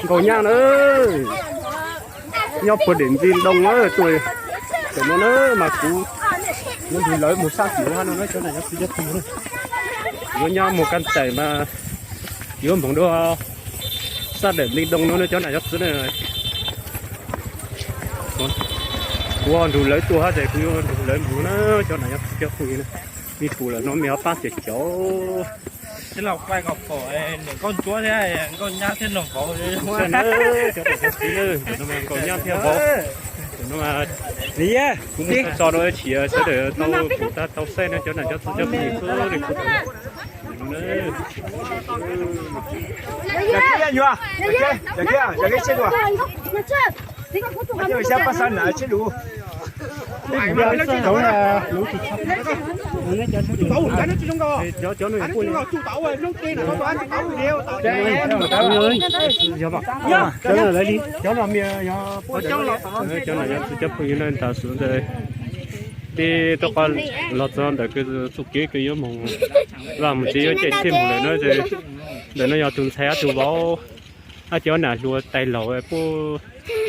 Nkaus nyaj na, nyob puag tim ntxi ntoo na, tuaj tam no na mas kuv yuav nrug lawv mus sab tim lub hab no na cov nam cov txiv cov phooj ywg na. Yuav nyob mus kaj tais mas yuav moog dua sab tim ntxi ntoo no na cov nam cov txiv na. Kuv nrug lawv tuaj hab tes kuv yuav nrug lawv mus na cov nam cov txiv cov phooj ywg na. Mej pum lawm no mej ho paab cawm cawm. Tij laug Paj Nkauj Pom, Nkauj Ntsuab thiab Nkauj Nyab thiab Noog Vauv. Cov nam cov txiv, Nkauj Nyab thiab Vauv. Kuv muab tso rau ib tshim sawv daws tau pum tau saib na cov nam cov txiv cov phooj ywg txhua leej txhua tus. Cov nam cov txiv cov phooj ywg na, tam sim no peb rov qab los txog ntawm kws txuj kev kws yuav moog vaj moog tsev yuav caij tsheb moog lawm na. Ntawm no yog tug ntxhais hab tug vauv hab cov nam hluas tais laug puab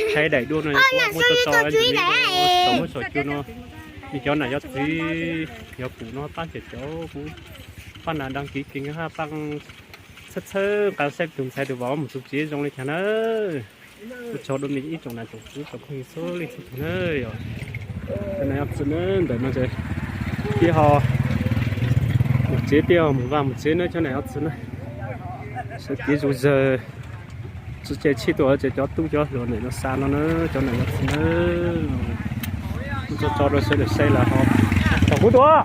tshaib daim duab no, muab tso tso ntawm no, tau muab tso cua no. Mej cov nam cov txiv yog pum no paab cawm cawm kuv, paab nam đăng ký kênh hab paab txhawb txhawb nqa saib tug ntxhais tug vauv moog txug tsev zoo le caag na. Ua tsaug dua mej ib tsoom nam tsoom txiv tsoom phooj ywg txhua leej txhua tug na. Yog nam cov txiv na, ntawm no ces peb ho mus tsev, peb ho mus vaj mus tsev na cov nam cov txiv na. Sawv kev zuj zus, tsi caij tsheb tuaj ces cov tub cov hluas ntawm no xa no na cov nam cov txiv na. Tso tso rau sawv daws saib lawm ho. Tom kuv tuaj.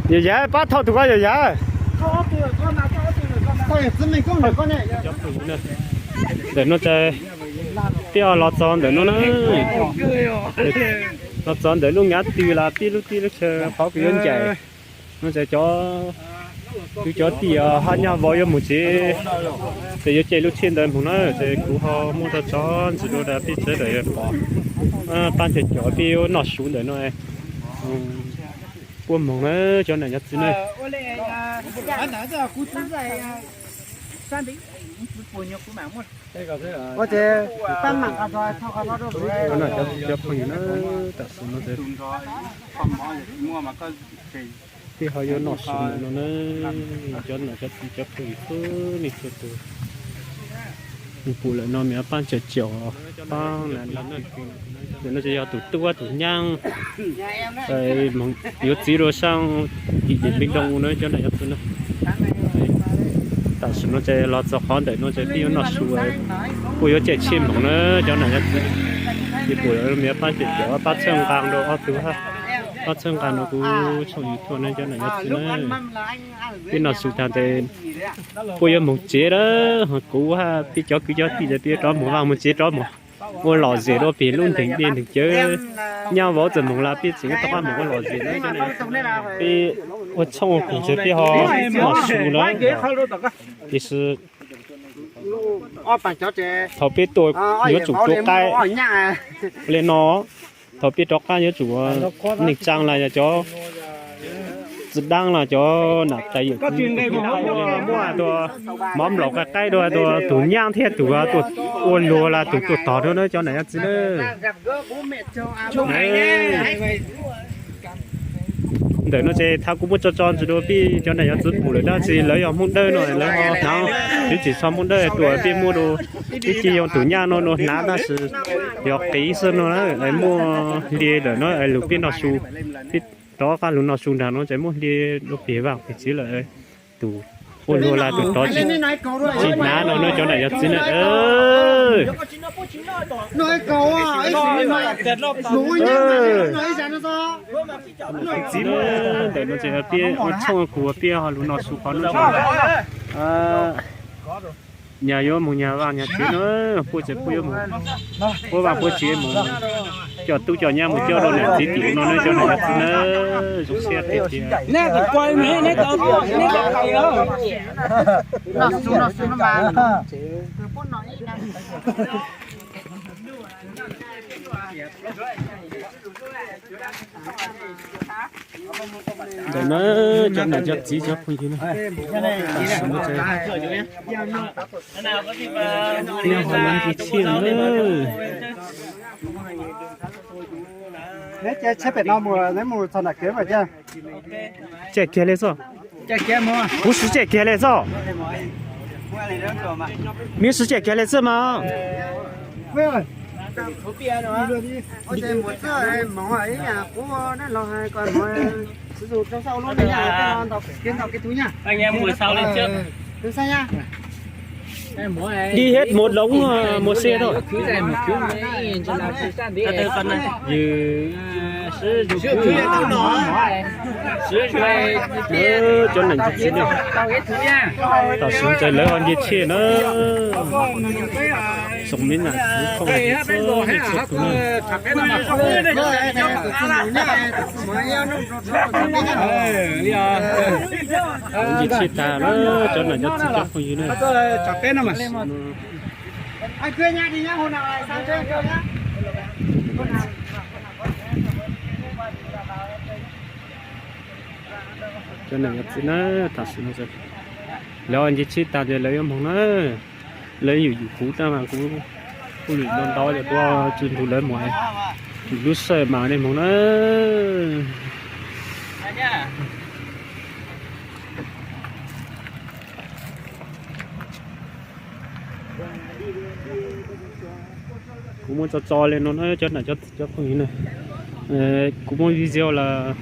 Yog yav pab thauj tug ko yog yav. Ntawm no ces peb ho los txog ntawm no na, los txog ntawm lub ngav tw los peb lub teb lub chaw qhov kws yuav ncaim no ces cov kwv cov tij hab nyab vauv yuav mus tsev, ces yuav caij lub tsheb ntawd moog na, ces kuv ho muab tso tso ntxiv rau peb sawv daws pom. Paab cawm cawm peb yuav noj su ntawm no. Puab moog na cov nam cov txiv na. Cov phooj ywg na, tam sim no peb ho yuav noj su no na, cov nam cov txiv cov phooj ywg txhua leej txhua tug. Mej pum lawm no mej paab cawm cawm, paab nam, ntawm no ces yog tug tub hab tug nyaab, yuav txiv rau saab tim tim npe doo na cov nam cov txiv na. Tam sim no ces los txog qhov ntawm no ces peb yuav noj su, kuj yuav caij tsheb moog na cov nam cov txiv. Mej pum lawm mej paab cawm cawm, paab txhawb nqaa rau ob tug hab, paab txhawb nqaa rau kuv tshooj YouTube na cov nam cov txiv na. Peb noj su taag tes kuj yuav moog tsev lawm, ho kuv hab peb cov kwv cov tij ces peb yuav rov moog vaj moog tsev, rov moog ua lom zem rau peg lub nteeg dej nteeg cawv. Nyab vauv txawm moog los peb tseem yuav rov qab moog ua lom zem na. Peb ua tshoob ua kug ces peb ho noj su na. Tiam sis thaum peb tuaj yuav tsum rov qab li no, thaum peb rov qab yuav tsum neej tsaa los yog cov txiv daab los cov nam tais yawm txiv muab tua mov nplaum qaib qaib dua, tua tug nyaab thiab tug ua luag los tug tuaj tog dua na cov nam cov txiv na. Ntawm no ces thaum kuv muab tso tso ntxiv rau peb cov nam cov txiv pum lawm dab tsi lawv yog Hmoob Dawb no lawv ho hnav, twb tsis txhob Hmoob Dawb tuaj peb muab rau peb cia yoo tug nyaab no rau hnav tab sis yog qiv xwb no na, muaj hli lawm no lug peb noj su, peb rov qab lug noj su nraag no ces muaj hli rau peg vaaj peg tsev lawm. Tus ua luag los tus rov tsis hnav no na cov nam cov txiv na. Txiv na, ntawm no ces peb ua tshoob ua kug peb ho lug noj su qhov no. Nyag yuav mus nyag vaj nyag tsev na, puab tsev puab yuav mus puab vaj puab tsev mus coj tub coj nyab mus coj rau niam txiv tim no na cov niam cov txiv na, zoo siab tiag tiag. Ntawm na, cov niam cov txiv cov phooj ywg na, nyob hauv lawv ntsia tshiab na. Neb ces tsheb pem no mus, neb mus txog nram kev mas cas. Caj kiag li xwb. Kuv siv caj kiag li xwb. Miv siv caj kiag li xwb mas. Đi hết một đống, ờ, mua xe thôi. Cov niam cov txiv na, tam sim no lawv ho ntsia tshiab na. Xoom miv nam txiv phooj ywg txhua leej txhua tus na. Ntsia tshiab tag na, cov niam cov txiv cov phooj ywg na. Cov niam cov txiv na, tam sim no lawv ntsia tshiab tag ces lawv yuav moog na. Lawv yuav yug kuv tab mas kuv kuj lwm ntau ntau ces kuv tsis nrug lawv mus, lub sij hawm mas nej moog na. Kuv muab tso tso li no na cov niam cov txiv cov phooj ywg na. Kuv muab video los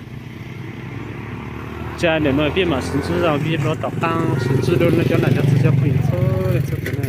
tsa ntawm no peb mam sib ntsib zog video tom qaab, sib ntsib dua na cov niam cov txiv cov phooj ywg txhua leej txhua tus na.